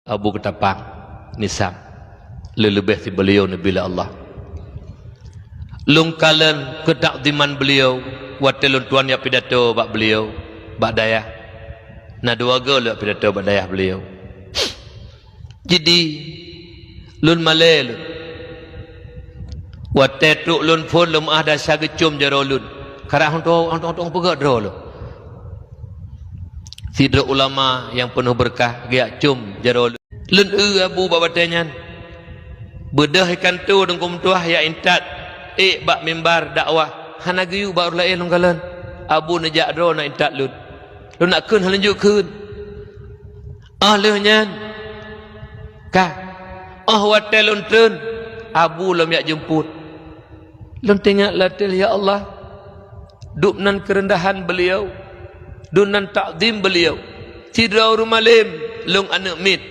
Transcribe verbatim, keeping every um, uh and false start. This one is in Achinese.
Abu Keutapang Misam, leuleubeh si beliau neubi lé Allah. Lôn kalon keutakziman beliau watée lôn tuan jak pidato bak beliau bak dayah. Na dua goe lôn pidato bak dayah beliau. Jadi, lôn malée lôn. Watée trok lôn phon lôn meu'ah desya geucom jaroe lôn. Karab hántom, hántom, hántom peugah droe lôn. Sidroe ulama nyang peunoh beureukat geujak com jaroe lôn. Lôn eu Abu bak watée nyan. Beudôh ikanto Teungku Meutuah jak intat ék bak mimbar dakwah. Hana geuyue bak ureuëng laén lôn kalon. Abu neujak droe na intat lôn. Lôn nak kheun hana jeuet kheun. Óh lheueh nyan, ka, óh watée lôn treun, Abu lom jak jeumput. Lôn teuingat lam até, ya Allah, dum nan keureundahan beliau, dum nan takzim beliau. Sidroe ureuëng malém, lôn aneuëk miet,